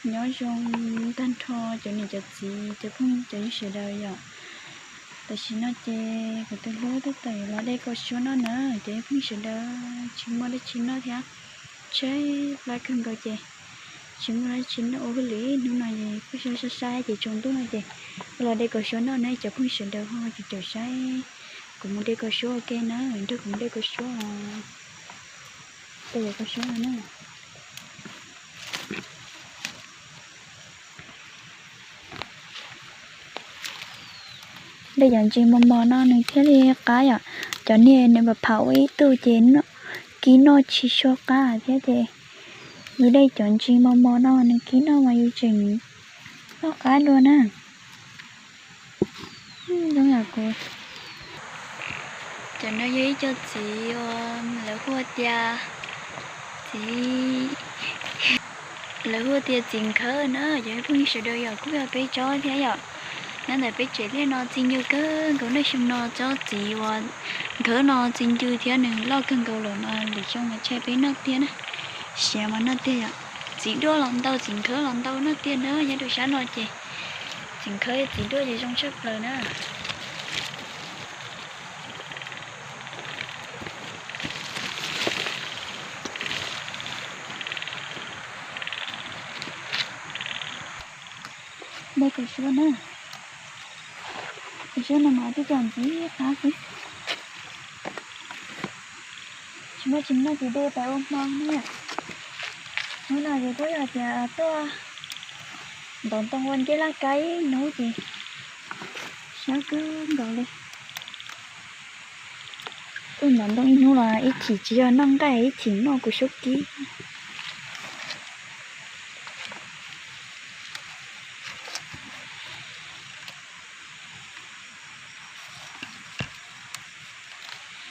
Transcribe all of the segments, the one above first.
Nyob zoo tag nrho cov niam cov txiv cov phooj cov ywg sawv daws yom. Tam sim no ces kuv tus hlub tab tom los de kaus suab noj na, cov phooj ywg sawv daws tsis muaj dab tsi noj thiab, tshaib plab kawg nkaus ces tsis muaj dab tsi noj ua hauj lwm. Hnub no es kuj sai sai ces tsaus ntuj no ces kuv los de kaus suab noj na cov phooj ywg sawv daws ho caum caum saib kuv mus de kaus suab ua ke na, nrog kuv mus de kaus suab os. Kaus suab no na. De cov ntsis mos mos no nws thiaj li qab yom. Cov niag nws pam phav ua ib tug ces kib noj tsis tshua qab thiab ces yus de cov ntsis mos mos no nws kib noj mas yus tseem noj qab dua na. Zoo yam kuv. Cov no yog ib co txiv uas lawv hu tias txiv, lawv hu tias txiv nkhawv na, cov phooj ywg sawv daws yom, kuj yog peb tsob thiab yom. Nyob ntawm peb tsev liaj no txi ncw kawg nkaus, nej xyoo no tsob txiv uas nkhawv no txi ncw thiab nws loj kawg nkaus lawm mas lwm xyoo mas tshem peb noj tiag na. Siav mas noj tiag yom. Txiv duaj los ntau, txiv nkhawv los ntau noj tiag na, nyob rau sab no ces txiv nkhawv txiv duaj ces zoo tshaj plaws na. De kaus suab na. Kaus suab no mas twb cog ntxiv qab xwb. Tsis muaj tsis muaj ces de pais ua hmo na. Hnub no ces kuj yog tias tuaj ntov ntoo ua nceb laj kab ib hnub ces siab kawg nkaus li. Tuaj ntov ntoo ib hnub los ib chim tsis yog noj nqaij, ib chim noj kuv suab kib.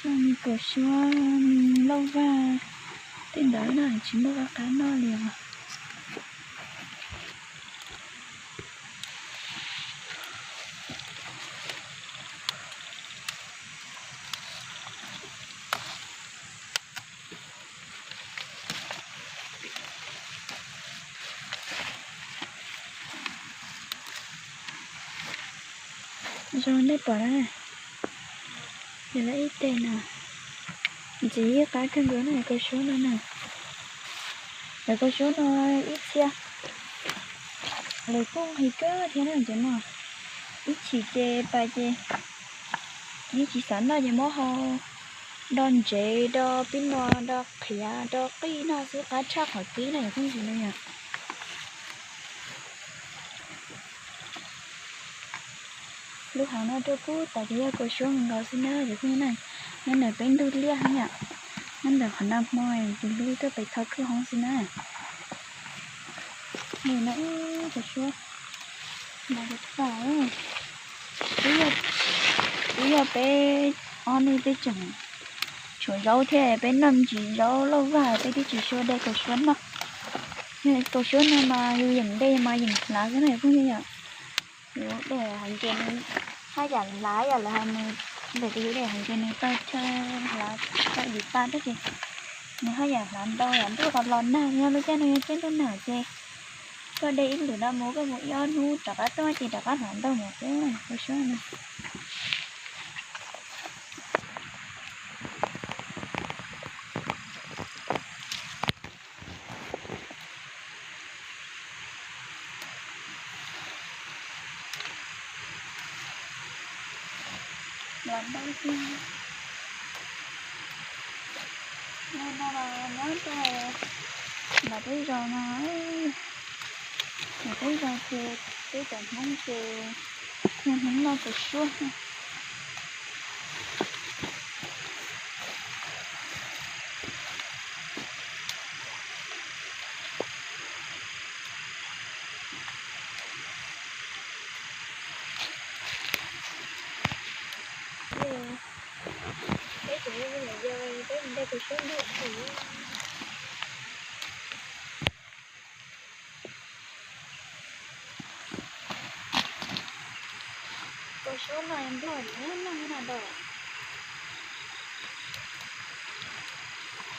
Noj me kaus suab, me lauj vaj tej ntawd na, tsis muaj qab qab noj li os. Zoo nej pom na, yog lawv ib teg no, ntxiv qab kawg nkaus na, kaus suab no na. Lawv kaus suab no ib txhia lawv kuj nqhis kawg thiab na cov no. Ib chim ces pais ces yeej tsis xav noj ces muab hau do ntsev, do pib no, do qhiav, do qij noj xwb, qab tshaj qhov kib na yom phooj ywg na yom. Lub hav no rau pub tas ces yog kaus suab nkaus xwb na cov phooj ywg na. Nyob ntawm peb ntug liaj na yom, nyob ntawm qhov nag hmo tus hlub tuaj pem tho kwj hoob xwb na. Nim no kaus suab mas tas, twb yog peb ob hnub peb tseem tshuav zaub thiab peb noj ntsis zaub lauj vaj, peb twb tsis sua de kaus suab noj. Kaus suab no mas yus yeem de mas yeem hlav xwb na phooj ywg yom. Yus de hais ces nws haj yam hlav, yam lawv hais nws, ntawm yus de hais ces nws tau chaw hlav, chaw yus tas tab sis nws haj yam hlav ntau yam ntuj qhov los nag, yog lub caij no yog caij ntuj nag ces koj de ib lwm no mus koj mus ib ob hnub rov qab tuaj ces rov qab hlav ntau mus xwb kaus suab no. Los ntau tiag. Nyob no los nyob rau nram peb zos no, nram peb zos ces peb cov Hmoob ces yog Hmoob noj kaus suab. Peb tseem yog me nyuam yaus peb mus de kaus suab noj. Kaus suab no nplog nyiam noj na dog.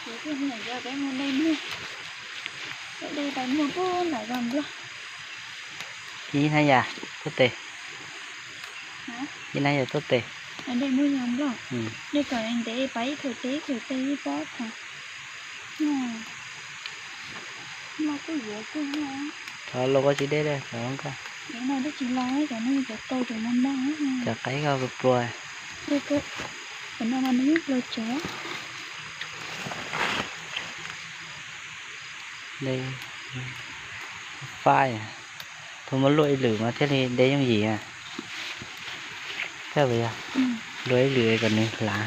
Kuv thiaj me nyuam yaus peb mus de noj. Dej pais muag pub nram zos Nplog. Ib hnab yam tuaj tes. Ib hnab yam tuaj tes. Dej muag zos Nplog. Dej kom ntev pais ib khaws tes ib khaws tes ib pob thav. Thov los ua tsis deb, thov koj. Cov no twb tsis los, cov no cov tau cov no no. Cov qaib koj pluag. Cov no mas nws yeej pluag tsev. Dej fab, thaum muab luaj ib lwm mas thiaj li dej yooj yim. Koj puas yog? Luaj ib lwm kom nws hlav.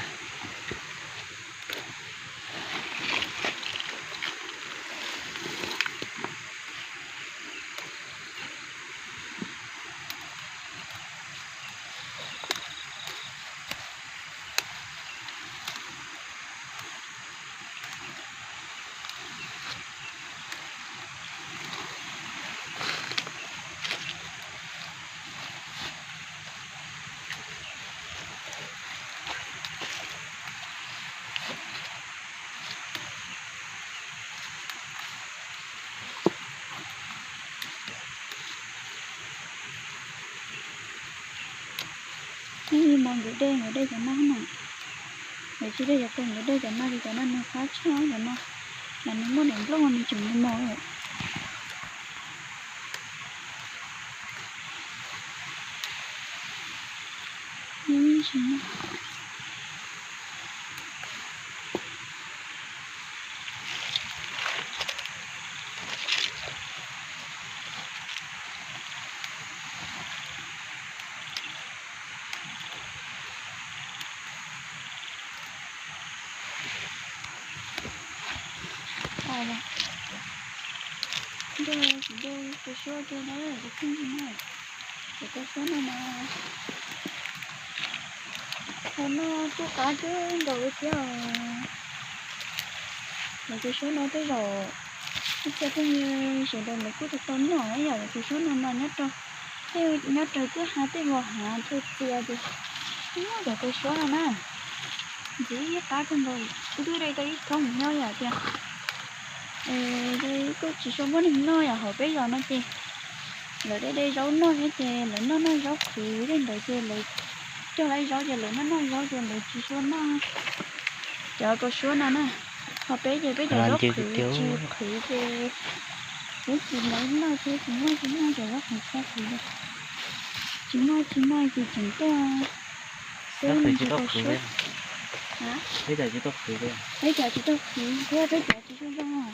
Nws mos nkawd dej, nkawd dej cov no na. Nkawd tsis dej cov kawg, nkawd dej cov no ces cov no nws qab tshaj cov no. Mas nws muaj daim nplooj nws tseem mos. Dej, dej, kua suab dej na, cov phooj ywg na. Cov kua suab no mas thaum no kuj qab kawg nkaus li thiab. Lawv cov suab no tej zaum ib txhia phooj ywg sawv daws lawv kuj tau tau noj ib yam lawv cov suab no mas nyob rau, nyob rau kwj ha tej vos hav txhua txhia ces muaj cov kua suab no na. Ntxiv ib qab kawg nkaus, kuv twb de tau ib thoob nyob yam tias kuj tsis tshua muaj neeg noj yam hauv peb zos no ces lawv de de zaub noj thiab ces lawv noj noj zaub qhwv tej ntawd ces lawv cog lawv zaub ces lawv noj noj zaub ces lawv tsis tshua noj cov kua suab no na. Ho peb ces peb cov zaub qhwv tsis qhwv ces peb tsis lawv noj thiab tsis muaj tsis muaj cov zaub qhwv tsis tau qhwv li. Tsis muaj tsis muaj ces tseem tuaj xwb. Peb cov tsis tau qhwv thiab peb cov tsis tau qhwv thiab peb cov tsis tau zoo.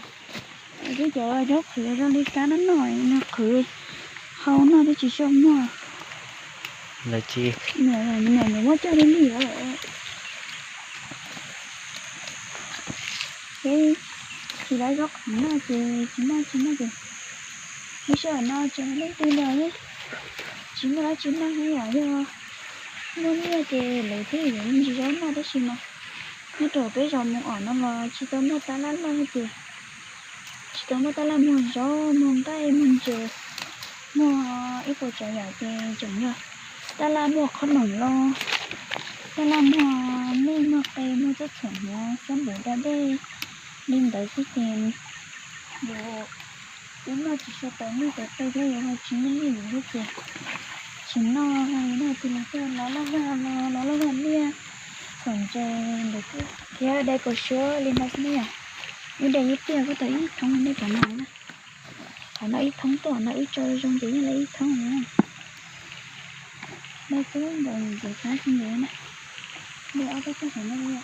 Peb cov zaub qhwv zoo li kab no noj nws qhwv hau noj twb tsis tshua muaj. Lawv tsis, niam nws muab coj li li lawm. Peb tsis lawv zaub qhwv noj ces tsis noj tsis noj ces lub sij hawm no tseem leej twg los tsis muaj dab tsi noj thiab yom, yog muaj nyiaj ces lawv thiaj yuav me ntsis zaub noj tab sis mas nyob rau peb zos mus om no los tsis tau muaj tab laj loj ces tsis tau muaj tab laj muag zaub muag nqaij muag ntses, muag ib puas tsav yam ces tseem yog tab laj muag qhob noom los, tab laj muag mej muag qe muag txoj txhuam hniav xab npum da dej li ntawd xwb ces yus twb noj tsis tshua tau mej tau qe thiab yus ho tsis muaj nyiaj yus thiab ces tsis noj, yus noj tig los xwb los loj vag los loj vag liaj txhuam ntses ntawd xwb. Thiab de kua suab li ntawd xwb ne yom. Wb de ib pliag kuj tau ib thoob nej pom no na. Qhov no ib thoob tuaj no wb tso zoo ces yeej li ib thoob na. Dej kub nkaus ntxim qab kawg nkaus na. Dej ob peb tug saum no li.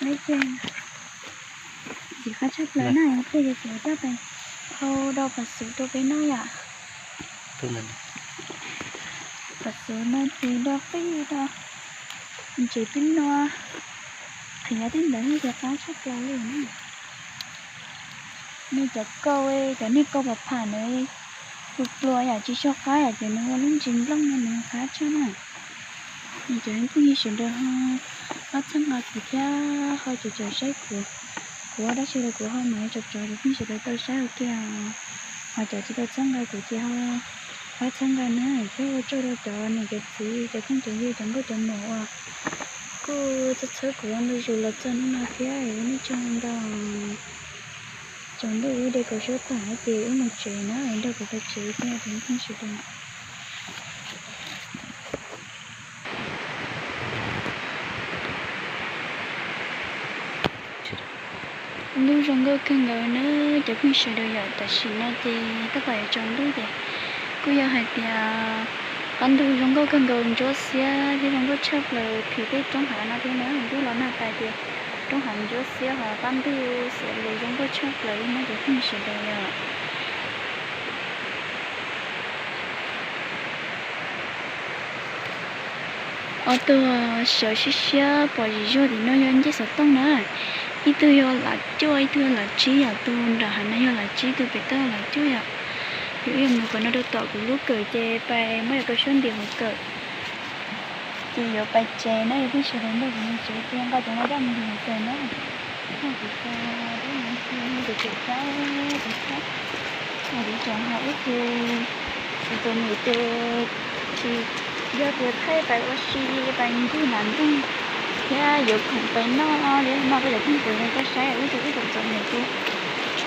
Ntxim qab tshaj plaws na, ib pliag ces kuv coj pais hau rau pas xuv rau peb noj yom. Pas xuv no ces do qij do ntsev pib no, qhiav tej ntawd ntxim qab tshaj plaws li na. Nws cov kau, cov niag kau pam pham ntawd pluas pluas yam tsis tshua qab yam ces nws ua lub ntsis nplooj no nws qab tshaj na. Cov phooj ywg sawv daws ho pab txhawb nqa kuv thiab ho caum caum saib kuv, kuv ua dab tsi los kuv ho mam li tso tso cov phooj ywg sawv daws tau saib ua ke. Ho cov tsis tau txhawb nqa kuv ces ho pab txhawb nqa na, thiab ua tsaug rau cov niam cov txiv, cov phooj cov ywg, cov nkauj cov muam uas kuj txhawb txhawb kuv ua ntu zus los txog hnub no thiab, ua nej tsaug ntau. Tsaus ntuj wb de kaus suab tag ces wb mus tsev na, nrog kuv pais tsev thiab cov phooj ywg sawv daws. Ntuj zoo nkauj kawg nkaus na cov phooj ywg sawv daws yom, tam sim no ces tab tom yuav tsaus ntuj ces kuj yog hais tias qab ntuj zoo nkauj kawg nkaus, ntsuab xiab thiab zoo nkauj tshaj plaws, phim tej roob hav no thiab na. Ntuj los nag tas ces roob hav ntsuab xiab ho qab ntuj xiav lus zoo nkauj tshaj plaws li na cov phooj ywg sawv daws yom. Ob tug sawv siab siab pom zim zuag tim no yog ncej xov tooj na. Ib tug yog lav cuaj, ib tug yog lav tsib yom, tus nram hav no yog lav tsib, tus pem toj lav cuaj yom. Ces wb yuav mus qhov no rau tom kuv lub kawm ces pais muab yuav kaus suab ntim hauv kawm. Ces yuav pais tsev na, yog peb sawv daws nrog kuv mus tsev ces nqa cov no coj mus ntim hauv kawm na. Kuv tsev, kuv tsev, kuv tsev, kuv tsev ho ib tug, kuv tus niam ces tsis yog tias thaij pais ua si, pais ncig nram nroog thiab yuav khoom pais noj li no, koj cov phooj ywg sawv daws tau saib, wb tsev, wb tsev txom nyem ces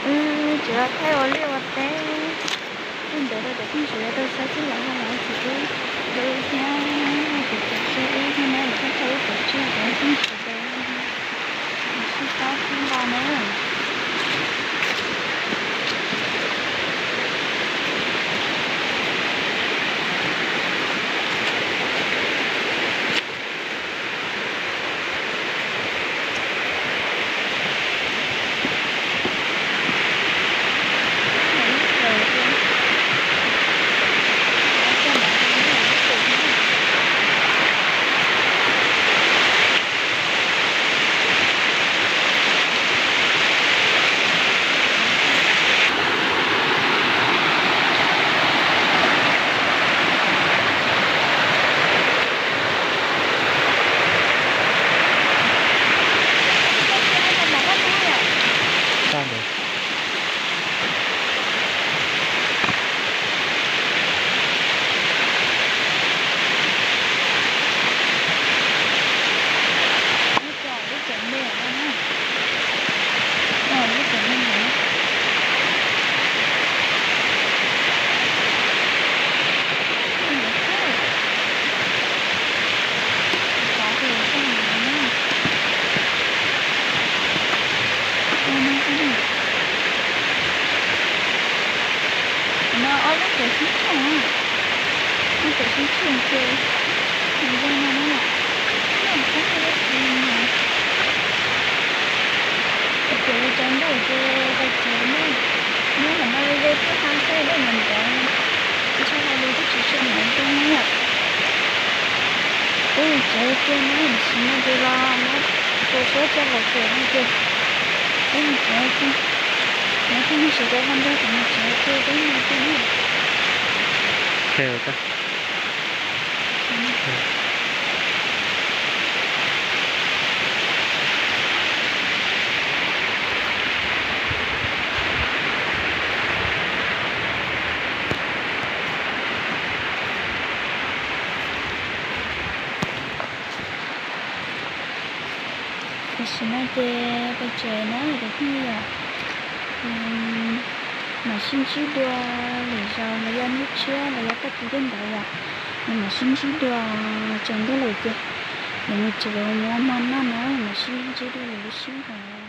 wb tsis los thaij ua liaj ua teb. Thaij ntawd rau cov phooj ywg sawv daws tau saib xwb los ho los tsis ub, ub thiab, ces tseem saib ub thiab na, lawv thaij ub pov tseg cov phooj ywg sawv daws sib pab sib nqa na. No ob lub tsev sib tshooj, lub tsev sib tshooj ces nws zoo no na. Ces cov li cov ntuj ces pais tsev na, nyob hauv no zoo thiab, ha saib dej nrov nrov, tsis tshua hais lus twb tsis tshua hnov zoo na yom. Peb mus tsev kiag na, tam sim no ces los muab kaus suab tso hauv kawm no ces peb mus tsev kiag. Cov phooj ywg sawv daws ho nrog kuv mus tsev kiag peb no kiag na. Tam sim no ces pais tsev na cov phooj ywg, mam sib ntsib dua lwm zaus los yog hnub tshiab los yog tag kis tej ntawd yom. Mam sib ntsib dua, tsaus ntuj lawm ces yuav mus tsev mus ua hmo noj na, mam sib ntsib dua lwm lub sij hawm.